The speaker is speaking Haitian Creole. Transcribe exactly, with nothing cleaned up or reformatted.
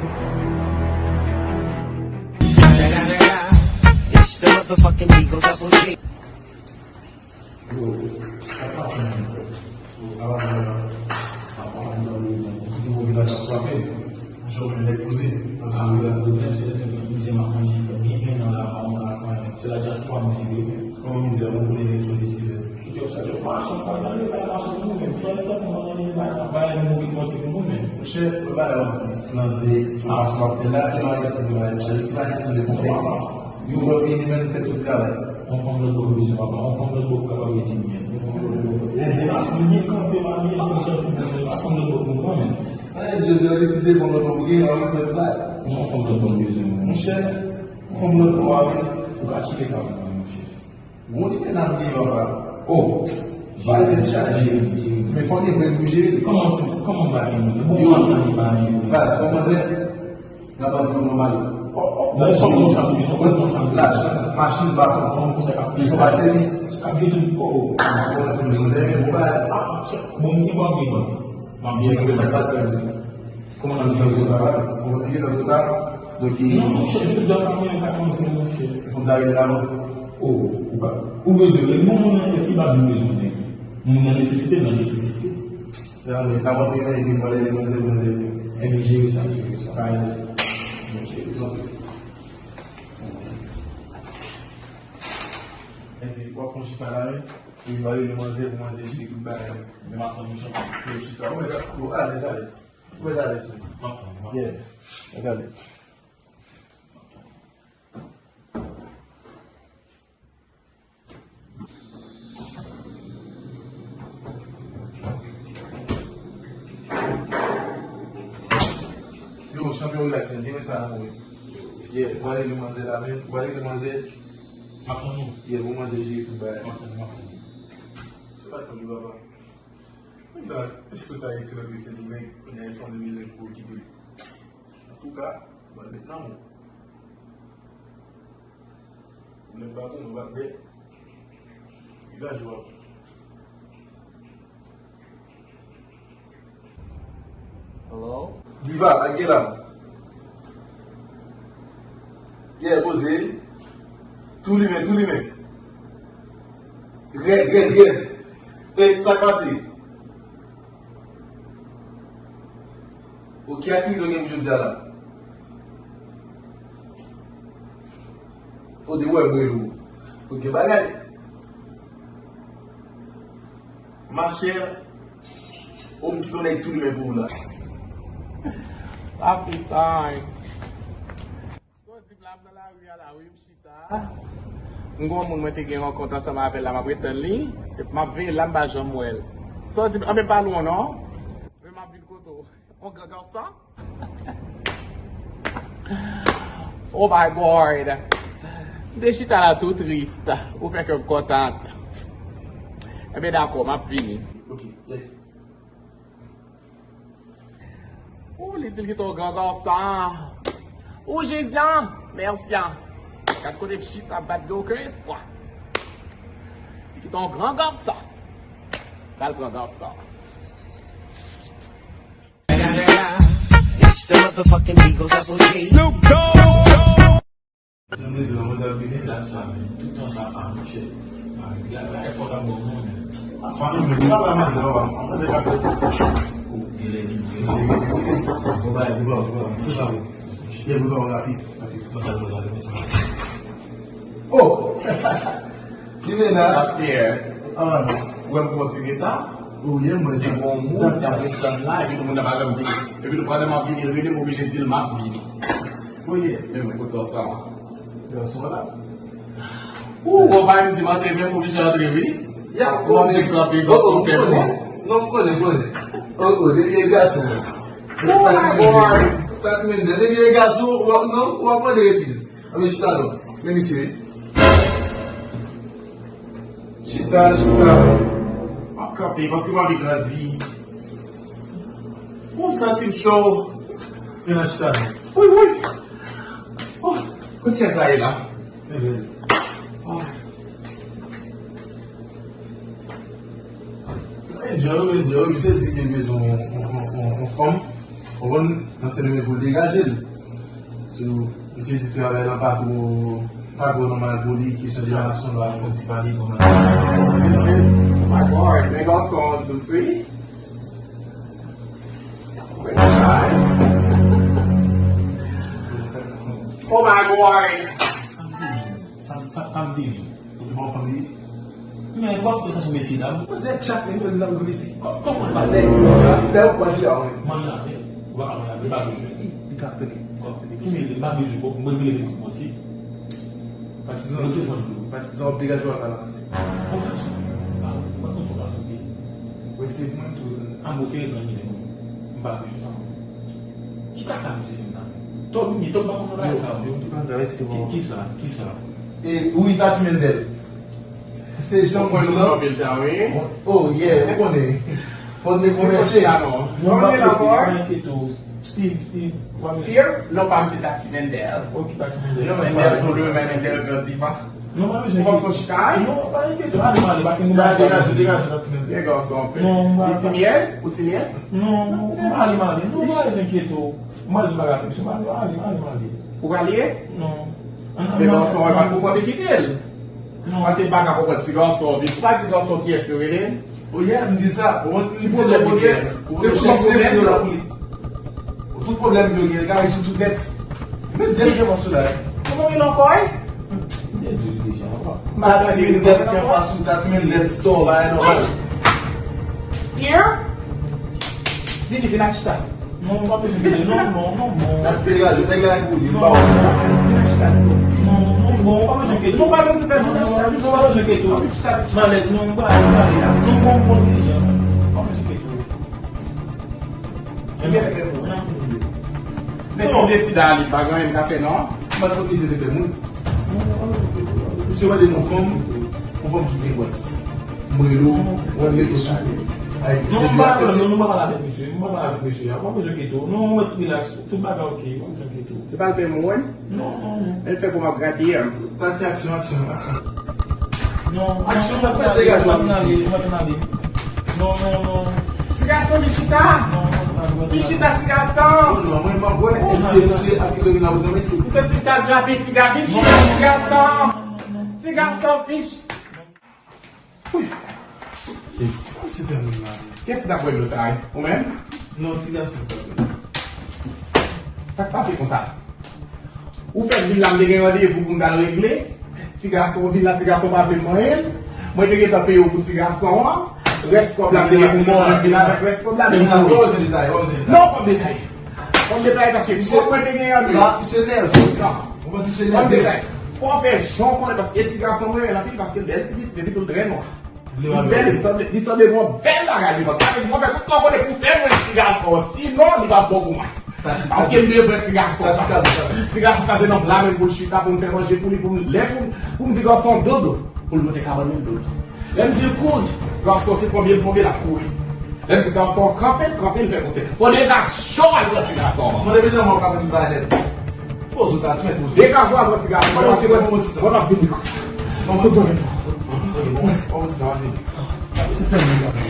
It's the motherfucking Eagle Double G. Yo, sa pa fè mwen pè. So, ala mwen la, apa mwen nan le mond. Si gen moun ki ta frape, mwen jwenn nèg poze. Mwen ka rive la, mwen se te mizè m ap manje, fè byen en an la, pa mwen ka fè anyen. Se la dyaspora mwen figure. Kòman mizè, mwen konnen nèg ki yon deside. Jòb sa, jòb mason, pa gade, bay mason pou mwen menm. Fè lè tan pou mwen gade, bay, bay, mwen okipe mwen se pou mwen menm. Monchè, mwen ba yo di, flande, jòb mason w ap fè la, e nan Ayiti, e nan Ayiti, Ayiti pa gen bezwen de konplèks. Yo, yo vini, men fè tout travay. On fanm lòt bò bezwen papa, on fanm lòt bò kapab ede m menm. On fanm lòt bò. Lè, lè mason byen kanpe, pa byen, se yon ti bò, on fanm lòt bò pou mwen menm. Ay, jodi a deside, fanm lòt bò pou gen, an regrèt la. Non, on fanm lòt bò bezwen mwen. Monchè, on fanm lòt bò a, wi. Ou ka tcheke sa pou mwen, monchè. Gon limyè n ap gen yo apa. Oh! Bay tèt chaje. Men fò gen mwen pou jere. Kòman se, kòman bay mwen? Bon, yo, mwen fanmi bay mwen. Baz, kòman se? N ap anvi yo nòmal. Oh, oh, bon, fò mwen sa pou yo, fò mwen sa pou yo. Lajan, machin, baton. Fò mwen konsa k ap peye. Fò bay sèvis. K ap jete, oh, oh. Bon, ti mwen konsa, men bon bay. Ah, bon, mwen gen bon, gen bon. Mwen gen bon, sa k pase. Kòman n ap jere sa? Kòman n ap jere sa? Donk, non, monchè, jodi a pa mwen ka kòmanse, monchè. Fò m ta rele lavan. Oh, ou ka, ou bezwen rele moun nan, èske pa di m bezwen nèg? Moun nan nesesite, nan nesesite. Ya, men, ta konte nan epi m pale de manzè, manzè. Ebyen, jere sa, jere sa. Ay, jere sa. Mwen di, w ap fè yon chita la, wi. Wi, pale de manzè, pou manzè jere tout bagay. Men m ap tann yon chanpay. Yon chita, ou mèt, ou alèz, alèz. Ou mèt alèz, wi. M ap tann, m ap tann. Yeah, mèt alèz. Yo, chanpyon, relax, men, gen sa nan mwen. Yeah, ou pale de manzè la, men, ou pale de manzè. M ap tann ou. Yeah, bon manzè, jere tout bagay. M ap tann ou, m ap tann ou. Se pa t tann ou, papa. Mwen la, sot Ayiti, rantre Sendomeng, kounye a, e fanmi m bezwen pou okipe. Antouka, ban bèt nan men w. Ou menm pa bon, ou pa bèt. Degaje w ap. Hello? Diva, ak gen la. Yeah, poze. Tou limen, tou limen. Rèd, rèd, rèd. E sa k pase? O, ki aktivite w gen pou jodi a la? O, te wè m rele w. O, gen bagay. Machè, o, m kite yon nèg tou limen pou ou la. Papi, sa, hein. Sa w di m la, m nan lari a la, wi, m chita. M gon moun mwen te gen rankont ansanm avè l la, m ap ret tann li. Epi m ap veye l la, m pa janm wè l. Sa w di m, anben m pa lwen w non. Men m ap vin kote w. On gran gason. Oh my God. M te chita la tou tris. Ou fè kè m kontan. Enben dakò, m ap vini. Ok, yes. Ou li di l ki t on gran gason. Ou Jezi an, mèsi an. Gad kote m chita, m pa t gen okenn espwa. Li ki t on gran gason. Pral pran gason. It's the motherfucking Eagle Double G. Snoop Dogg. Nan mezon, manzè ap vini. Dat sa, men. Tout tan sa, a, monchè. A, gade, gade, fòk ap bon, non, men. A, fanmi, men, pa la manzè, papa. Manzè ka fè. O, genlè vin, genlè. Bon, bay, bon, bon, bon. Touch la, bon. Jete, bon, bon, rapid, rapid. Mwen gade, mwen gade, mwen gade. Oh! Ki mennaj? Ap fè. Ah. Ou wè m pran ti reta? Ou ye, mwen se bon moun. T ap ret tann la, epi tout moun nan pa janm vini. Epi tout pandan m ap vini, l rele m oblije di l m ap vini. Ou ye. Men mwen kote w sa. Gason la. Ou, ou pa menm di m antre, men m oblije antre, wi. Ya, ou ap di kanpe, gason pèp, wi. Non, m konnen, m konnen. Oh, oh, depi e gason. Oh my God. Depi e gason, w ap, non, w ap mande refiz. Anben chita non. Men misye. Chita, chita. M ap kanpe, paske m anvi grandi. Bon, m santi m cho. Men nan chita non. Wi, wi. Oh, kote chèz la ye la? Enben. Oh. Enjoy, enjoy. Misye di ke l bezwen yon, yon, yon, yon, yon fanm. Konprann? Nan se li menm pou l degaje l. So, misye di travay lan pa twò, pa twò nòmal pou li, kesyon de mason la. Fò ti pale kòman. Oh my God, men gason an dous wi. Oh my God. Sa, sa, sa m te di. Ou te ba w fanmi? Men, w ap fè sa sou mesye dam. Manzè tchak li fè nan gou mesye. Kò-, kòman l pa dèyè konsa? Se ou k pa jwe avè l. Mwen la, men, ou pa ka mwen la, men pa bezwen. Li ka pele. Kòm, ki men, m pa bezwen, kòm, mwen vle vin kòm manti. Patizan, patizan, w ap degaje w al pale ansanm. Bon, gason, pa, pa konn sa w ka fè. Wi, se mwen tou. A, mwen fè nan mizè mwen. M pa bezwen sa. Ki kaka misye fin nan? Tòg, mi tòg pa konn bagay sa yo. Yo, yo, yo, yo, yo, yo. Ki, ki sa? Ki sa? E, wi, Tati Mendel. Se jan pou yo lan. Oh, yeah, ou konnen. Fò n te konvèse. Non, non, non, non, enkyete w. Steve, Steve. Steve? Non, pa misye Tati Mendel. Ok, Tati Mendel. Mendel Tolè, Mendel Grandiva. Non, pa bezwen. Ou pa fè chita, wi? Non, pa enkyete w. Ale, ale, paske nou pa degaje, degaje, Tati Mendel. Gen gason anpil. Non, ou pa. Li ti myèl? Ou ti myèl? Non, non, ale, ale. Non, pa bezwen enkyete w. Mwen di bagay misye, mwen ale, mwen ale. Ou prale? Non. Men gason an pa konprann kite l. Non. Paske m pa ka konprann ti gason an vin. Ou pa di gason kiyès yo rele l? Oye, m di sa. Ou konn li pwoblèm li gen. Ou konn chèf se moun yo la pou li. Tout pwoblèm yo gen, l ka rezoud tout nèt. Men di l ke mwen sou la. Kòman w rele ankò, wi? M te di w li deja, papa. Tati Mendel ki anfas ou, Tati Mendel sò, bagay nòmal. Steer? Vini, vin al chita. Non, ou pa bezwen vini. Non, non, non, non. Tati degaje, nèg la pou li, li pa wè. Vin al chita pito. Non, non, non, ou pa bezwen kite. Non, ou pa bezwen fè, non, vin al chita pito. Vin al chita pito. M alèz, non, ou pa, ou pa, non, bon, bon dilijans. Ou pa bezwen kite. Men se yon defi Dali, pa gen anyen m ka fè non. M pa t konn misye te fè moun. Misye mande m yon fanm, yon fanm ki gen bras. M rele w, w al rete sou kou. Ayiti, se li aksepte. Non, non, m pa pale avèk misye, m pa pale avèk misye a. Ou pa bezwen enkyete w. Non, ou mèt rilaks, tout bagay ok, ou pa bezwen enkyete w. Se pa l peye mwen? Non, non, non. Men l fè pou m ap grate a. Tati, aksyon, aksyon, aksyon. Non, aksyon, non, mwen pa nan ale, mwen pa nan ale. Non, non, non. Ti gason, vin chita. Non, mwen pa nan ale, mwen pa nan ale. Vin chita, ti gason. Non, non, mwen m ap wè èske misye ap kite vin la pou nan mesye. Ou santi ta drape ti gason, vin chita, ti gason. Ti gason, vin chita. Wi. Se, se kòmsi fè moun la. Kiyès ki t ap wè dlo sa a? Ou menm? Non, ti gason t ap wè. Sa k pase konsa? Ou fè m vin la, m te gen randevou pou m t al regle. Ti gason vin la, ti gason pa vle m anyen. Mwen te gentan peye w pou ti gason an. Rès kòb la, m te gen pou mwen vin avèk rès kòb la, men m kouri. Non, fò m detaye. Fò m detaye paske fòk mwen te gen yon. Misye nève. Non. Ou konn misye nève. Fò m detaye. Fò w fè jan w konnen paske e ti gason mwen renmen l anpil paske l bèl ti pitit epi tou l trè nwa. Li bèl, li sanble, li sanble yon bèl bagay li. Mwen fè tout sa w konnen pou fè mwen ti gason. Sinon, li p ap bon pou mwen. Paske m bezwen ti gason sa. Ti gason sa se nan pla menm pou l chita pou m fè manje pou li, pou m lè pou m, pou m di gason dodo, pou l monte kabann mwen dodo. Lè m di l kouri, gason se konbyen l konbyen l ap kouri. Lè m di gason kanpe, l kanpe, l fè konte. Fò degaje w al pran ti gason an. Mwen depi nan mwen pa konn bagay nèt. Poze w ta ti mèt poze. Degaje w al pran ti gason an. Mwen ap vini. Mwen ap vini. Se fè mwen.